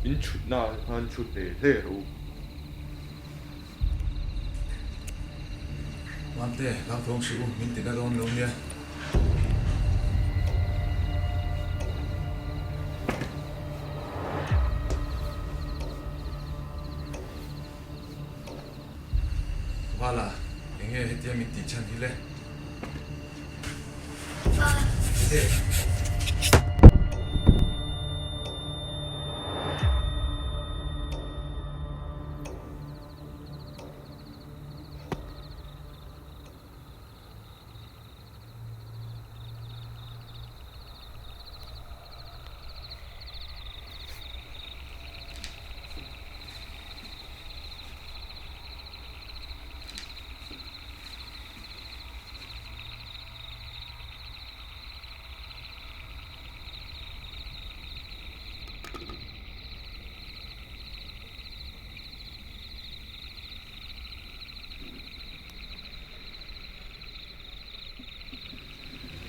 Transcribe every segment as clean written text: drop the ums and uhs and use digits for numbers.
In chhutna ah khan chhut hle hle rawh u. Mamte, hlauthawng suh u, min tina dawn lo nia. Vala, eng nge hetia min tih chhan hi le?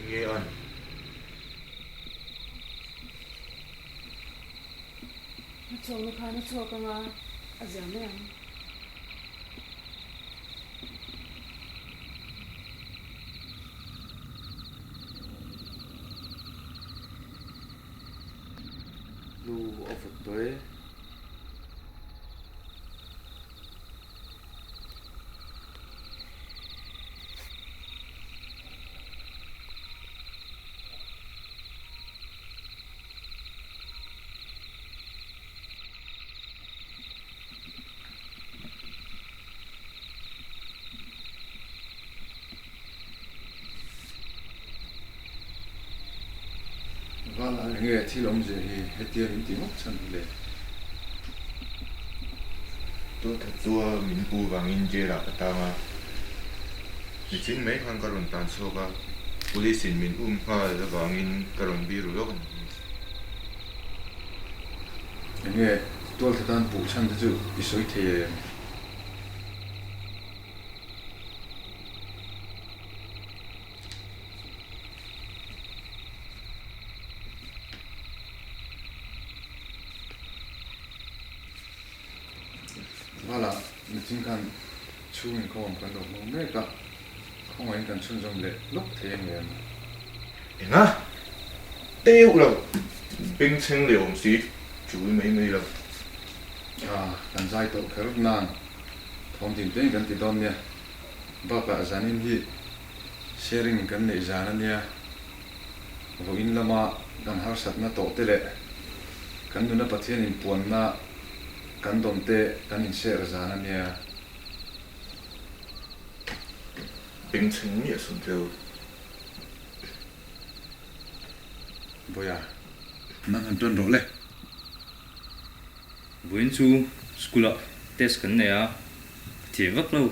Enge an? A chhuakna khan a chhuak anga a zia mai ang. Nu a vawt tawh e. Vala enge thil awmzia hi hetia min ti ngawt chhan hi le? Tualthat tua min pu vangin jail ah ka tang a, nichin mai khan ka rawn tan chhuak a, police in min um nghal avangin ka rawn biru lawk a ni. Enge tualthatan puh chhan te chu i sawi thei em? Vala, nichin khan chhung inkhawm kan lo hmang mek a, khawngaihin kan chhunzawm leh lawk thei ang em? Enga? Teuh lo, bengchheng leh awm si, chul mai mai lo. A, kan zai tawh kher nan thawm din teng kan ti dawn nia. Bakah zanin hi sharing kan neih zan a nia. Vawiin lama kan harsatna tawh te leh kan nuna Pathian inpuanna kan dawn te kan inser zan a nia. Bengchheng miah sum tleu. Bawiha, nang han ṭan rawh le. Vawiin chu school ah test kan nei a, ka thiam vak lo.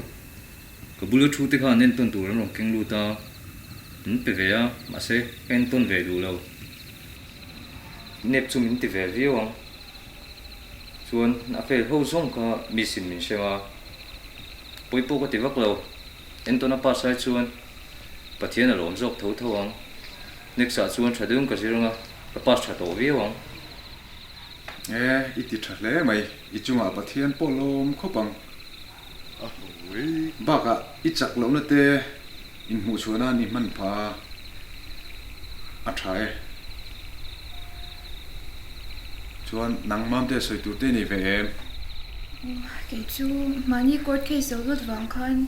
Ka bula thu te khan entawn tur an rawn keng lut a, min pe ve a, mahse ka entawn ve duh lo. Nep chu min ti ve viau ang. Chuan a fail ho zawng kha miss in min hrem a, pawi pawh ka ti vak lo. Entawn a pass ai chuan Pathian a lawm zawk tho tho ang. Next ah chuan tha deuhin ka zir ang a, ka pass tha tawh viau ang. E, i ti tha hle mai, i chungah Pathian pawh lawm khawp ang. A ho e. Bakah i chak lohna te inhmuh chhuah nan i hman pha a tha e. Chuan nang Mamte sawi tur te nei ve em? Kei chu mahni court case zo lut vang khan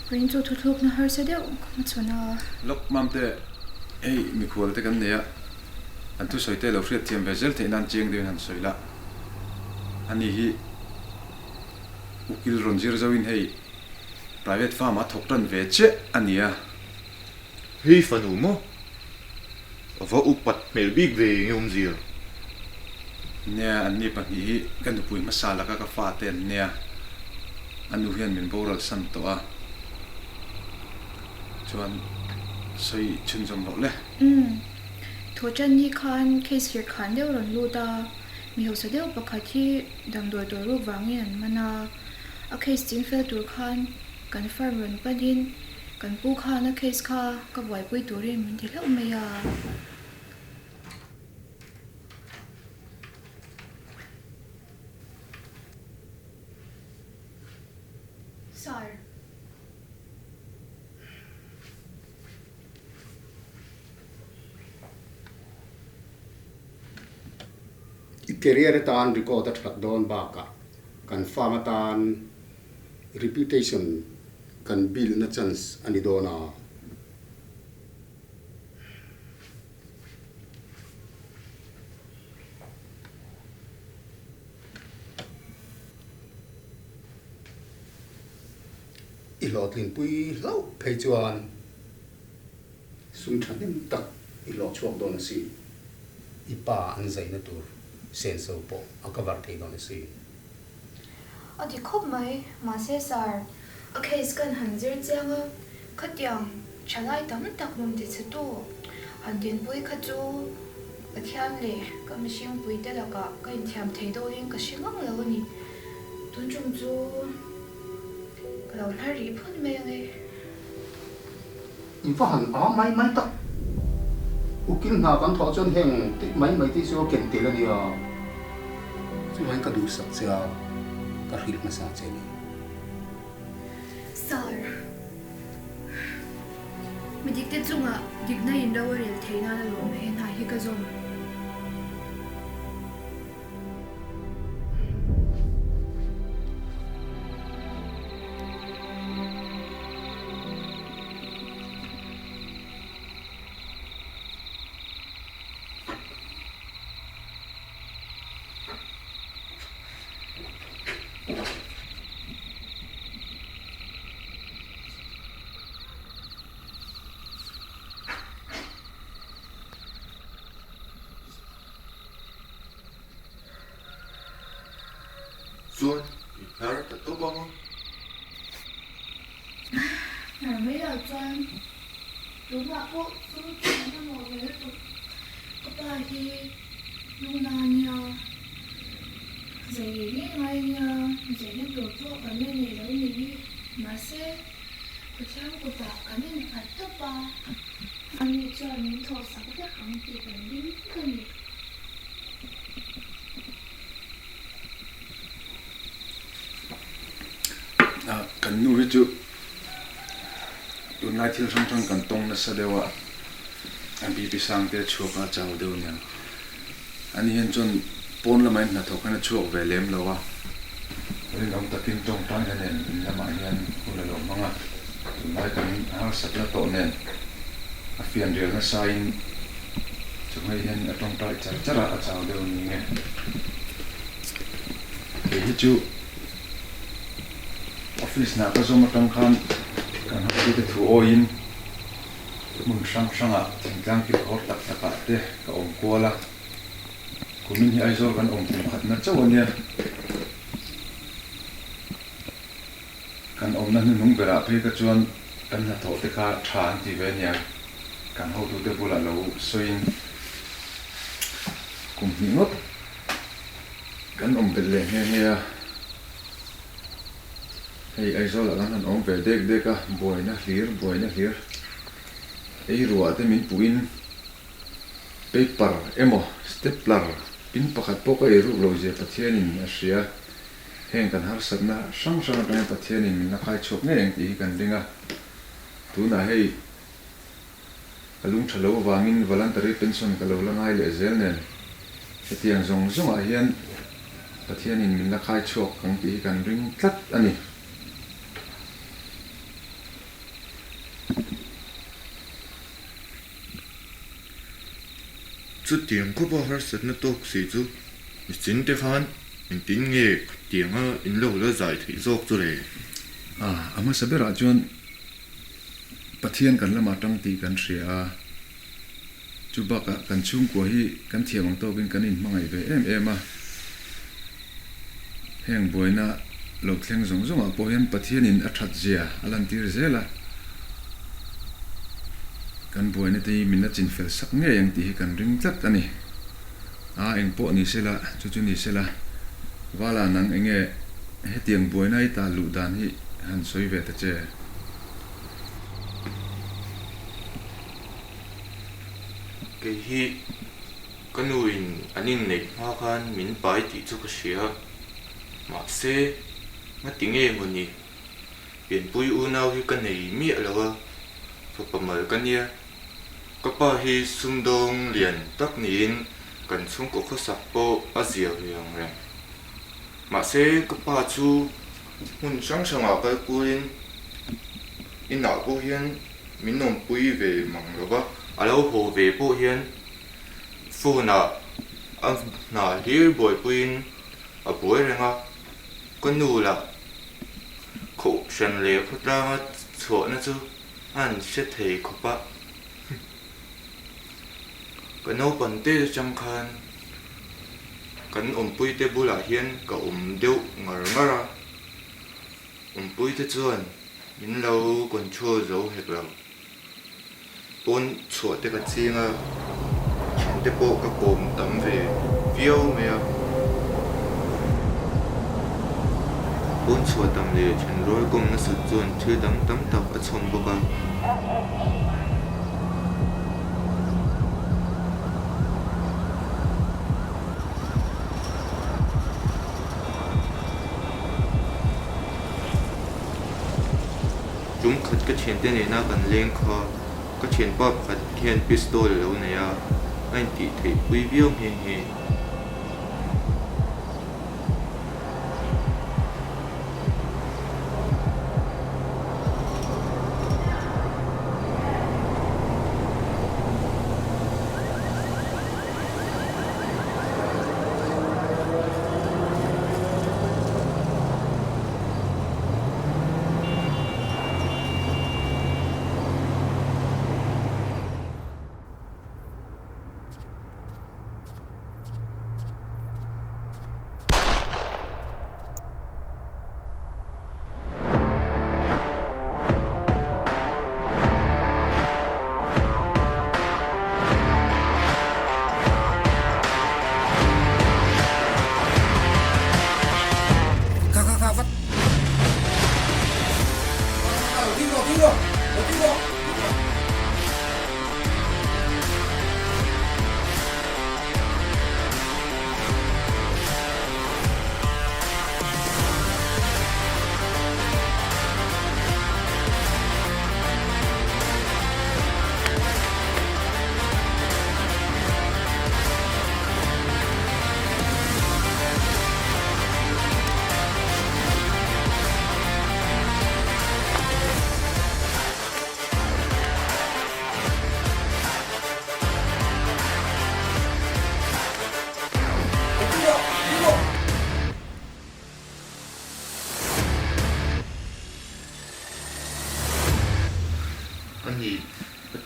vawiin chu thuthlukna harsa deuh ka hmachhawn a. Lawk Mamte, hei mikhual te kan nei a. An thusawi te lo hriat thiam ve zel theih nan chiang deuhin han sawi la. Ani hi ukil rawn zir zoin hei private farm a thawk tan ve chiah a nia. Hei fanu maw? A va upat hmel bik ve eng awmzia? Nia, anni pahnih hi ka nupui hmasa laka ka fate an nia. A nu hian min boral san tawh a. Chuan sawi chhunzawm rawh le. Umm. Thawhṭanni khan case khirh khan deuh rawn lut a, mi hausa deuh pakhat hi damdawi tawh ruk vangin an man a, a case ching fel tur khan kan firm rawn panin kan pu khan a case kha ka buaipui turin min ti hlauh mai a. Sir. I career atan record a that dawn bakah kan farm atan reputation kan build na chance a ni dawn a. I hlawhtlinpui hlauh phei chuan sum thahnem tak i hlawh chhuak dawn a si. I pa an zaina tur senso pawh a cover thei dawn a si. A ti khawp mai, mahse sir, a case kan han zir chiang a, khatiang thalai tam tak rawn ti chhe tu han dinpui kha chu Pathian leh ka mihringpui te lakah ka inthiam thei dawnin ka hre ngang lo a ni. Tun tum chu ka lo hnar rih phawt mai ang e. I va han a mai mai tak. Ukil hna kan thawh chuan heng tih mai mai tih chu a ken tel a nia. Chuvangin ka duhsak che a, ka hrilh hmasa che a ni. Sir, mi dikte chungah dikna in ro a rel thei nan alawm he hna hi ka zawm. Chuan i hnar ta tawp ang a. Hnar mai ah chuan tunah pawh sum thiam a mawh ve lutuk. Ka pa hi lungna a nia, zai ngei ngei ngai a nia, zaina tur pawh kan la nei lo ni hi. Mahse, Pathian kutah kan innghat tawp a. Ani chuan min thawhsak vek ang tih kan ring vek a ni. Kan nu hi chu tunlai thil hrang hrang kan tawng nasa deuh a, a BP sang te a chhuak a, a chau deuh aniang. Ani hian chuan pawn lamah hian hnathawk hian a chhuak ve lem lo a, rinawm takin tawngtaina nen in lamah hian hun a lo hmang a, tunlai kan harsatna tawh nen a fianrial nasain. Chawhmeh hian a tawngtai char char a, a chau deuh ni nge. Kei hi chu office hna ka zawm atang khan kan hotute thu awiin hmun hrang hrangah thingtlang kilkhawr tak takah te ka awm kual a. Kumin hi Aizawl kan awm kum khatna chauh a nia. Kan awmna hnuhnung berah phei kha chuan kan hnathawh te kha tha an ti ve ania, kan hotute bulah lo sawiin kum hnih ngawt kan awm belh leh nghe nghe a. Hei Aizawlah kan han awm ve dek dek a, buaina hlir buaina hlir ei ruah te min puhin paper emaw stapler pin pakhat pawh ka ei ruk lo zia Pathianin a hria. Heng kan harsatna hrang hrang atangin Pathianin min la khai chhuak ngei ang tih hi kan ring a. Tunah hei ka lung tha lo avangin voluntary pension ka lo la ngai leh zel nen hetiang zawng zawngah hian Pathianin min la khai chhuak ang tih hi kan ring tlat a ni. Chutiang khawpa harsatna tawk si chu michin te khan engtin nge khatianga in lo la zai theih zawk chu le? A, a hmasa berah chuan Pathian kan lamah tang tih kan hria a, chu bakah kan chhungkua hi kan thiam ang tawkin kan inhmangaih ve em em a. Heng buaina lo thleng zawng zawngah pawh hian Pathianin a that zia a lantir zel a, kan buaina te hi min la chinfel sak ngei ang tih hi kan ring tlat a ni. A, eng pawh ni sela, chu chu ni sela, Vala nang eng nge hetiang buaina i ta luh dan hi han sawi ve ta che? Kei hi Ka nuin an inneih hma khan min pai tih chu ka hria. Mahse, ngati nge maw ni? Pianpui unau hi ka nei miah lo a, fapa mal ka nia. Ka pa hi sumdawng lian tak niin kan chhungkaw khawsak pawh a zia ve ang reng. Mahse, ka pa chu hmun hrang hrangah kal kualin inah pawh hian min awmpui ve mang lo va. A lo haw ve pawh hian Phone ah a hna hlir buaipuiin a buai reng a, ka nu lah khawhhran leh khawtlanga chhuahna chu a han hre thei khawp a. Ka naupang te atang khan kan awmpuite bulah hian ka awm deuh ngar ngar a, awmpuite chuan min lo control zo hek lo. Pawn chhuah te ka ching a, thian te pawh ka kawm tam ve viau mai a. Pawn chhuah tam leh thian rual kawm nasat chuan thil dang tam tak a chhawm bawk a. Tum khat ka thiante nena kan leng kha ka thianpa pakhat hian pistol a lo nei a, a intih theih pui viau nghe nghe.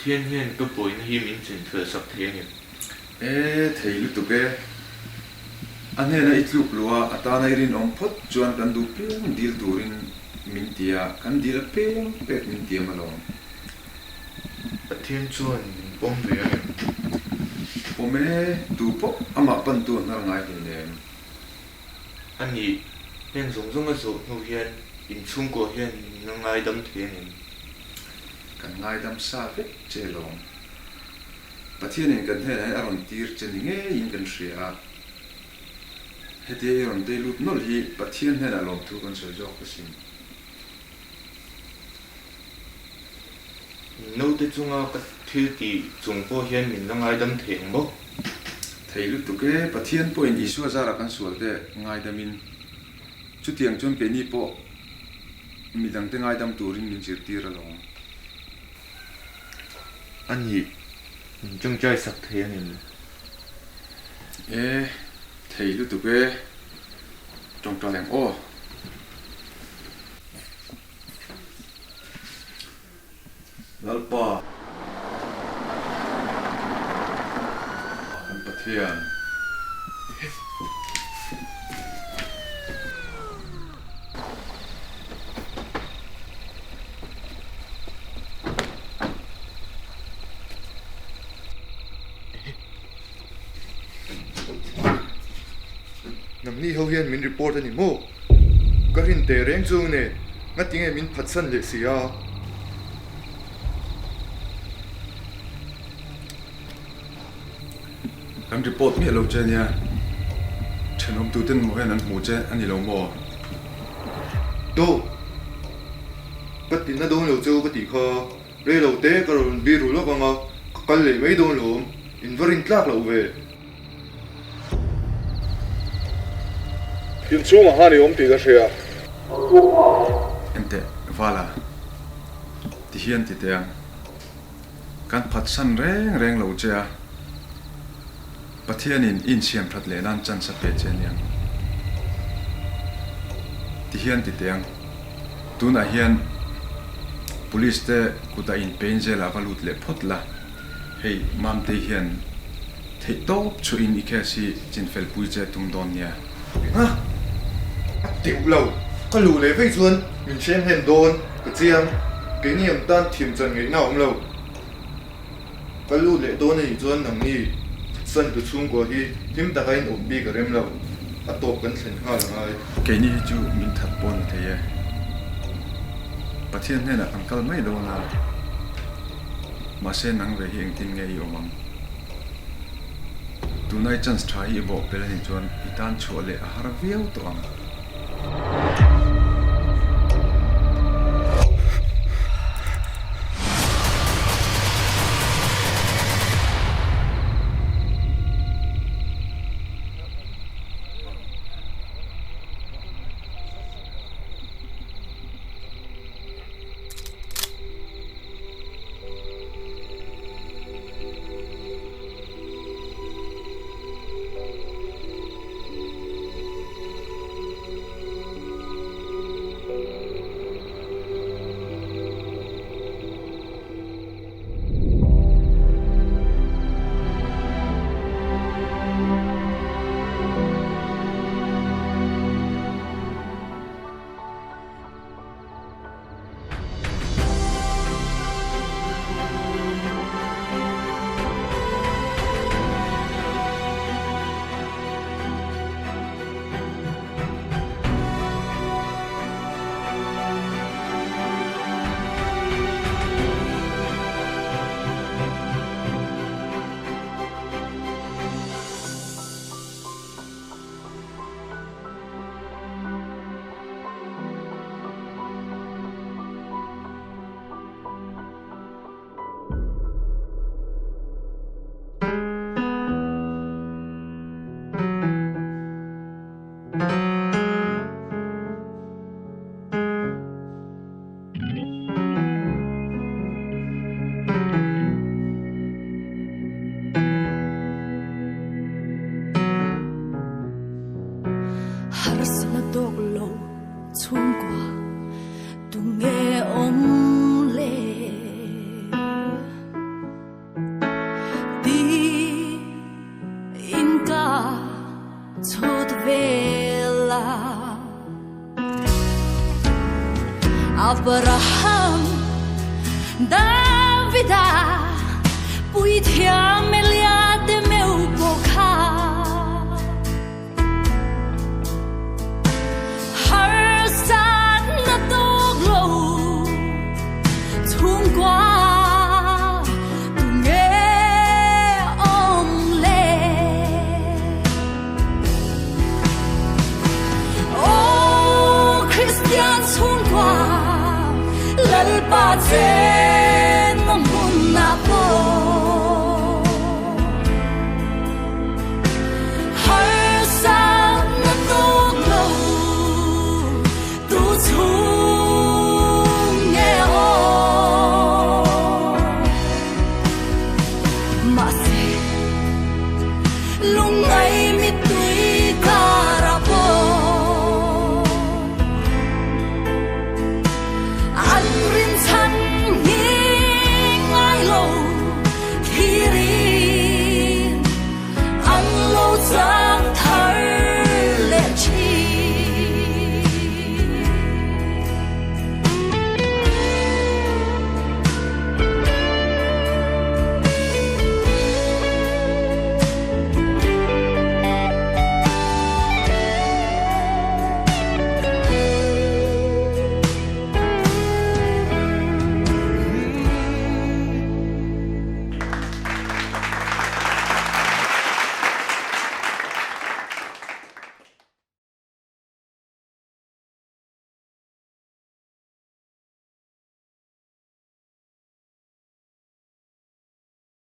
Pathian hian ka buaina hi min chinfel sak thei a ni. E, thei lutuk e. A hnena i tluk luh a, a tana i rinawm phawt chuan kan duh piang dil turin min ti a, kan dil apiang pek min tiam alawm. Pathian chuan min pawm ve a ngem? Pawm e, tu pawh amah pantu a hnar ngai hleinem. A nih, heng zawng zawng a zawh hnu hian in chhungkaw hian min la ngaidam thei a ngem? Kan ngaidam sa vek che lawm. Pathianin kan hnenah hian a rawn tir che ni ngeiin kan hria a. Hetia i rawn tei lut nawlh hi Pathian hnenah lawmthu kan sawi zawk asin. Naute chunga ka thil tih chung pawh hian min la ngaidam thei ang maw? Thei lutuk e, Pathian pawhin Isua zarah kan sualte ngaidamin chutiang chuan keini pawh midangte ngaidam turin min zirtir alawm. A nih, min tawngtai sak thei a ngem? E, thei lutuk e, tawngtai ang aw. Lalpa, kan Pathian. Nangni ho hian min report a ni maw? Ka rin teh reng chu nen ngatinge min phatsan leh si a? Kan report miah lo che nia, thenawmtuten maw hian an hmu che a ni lo maw? Do, ka tinna dawn lo cheu ka tih kha, rei lo te ka rawn bir ru lawk ang a, ka kal leh mai dawn lawm, in va rin tlak loh ve. Inchhungah khan i awm tih ka hria. Enteh, Vala, ti hian ti teh ang. Kan phatsan reng reng lo che a, Pathianin i insiam that leh nan chance a pe che aniang. Ti hian ti teh ang. Tunah hian Police te kutah inpein zelah va lut leh phawt la. Hei Mamtei hian theih tawp chhuahin i case hi chinfel pui che tum dawn nia. Enga? A teuh lo. Ka luh leh vei chuan min hrem hlen dawn ka chiang. Keini ang tan thiam chan ngaihna a awm lo. Ka lut leh dawn a nih chuan nangni Santu chhungkua hi hlim taka in awm bik a rem lo. A tawp kan thlen nghal a ngai. Keini hi chu min that pawn a thei e. Pathian hnenah kan kal mai dawn a. Mahse nang ve hi engtin nge i awm ang? Tunai chance tha hi i bawh pel anih chuan i tan chhuah leh a har viau tawh ang. Chhut vela Abraham Davida Puithiam Elia te meuh pawh kha Harsatna tawk lo chhungkua tunge awm le? Aw Kristian chhungkua Lalpa chenna hmunah pawh Harsatna tawk lo tu chhung nge aw? Mahse lungngai.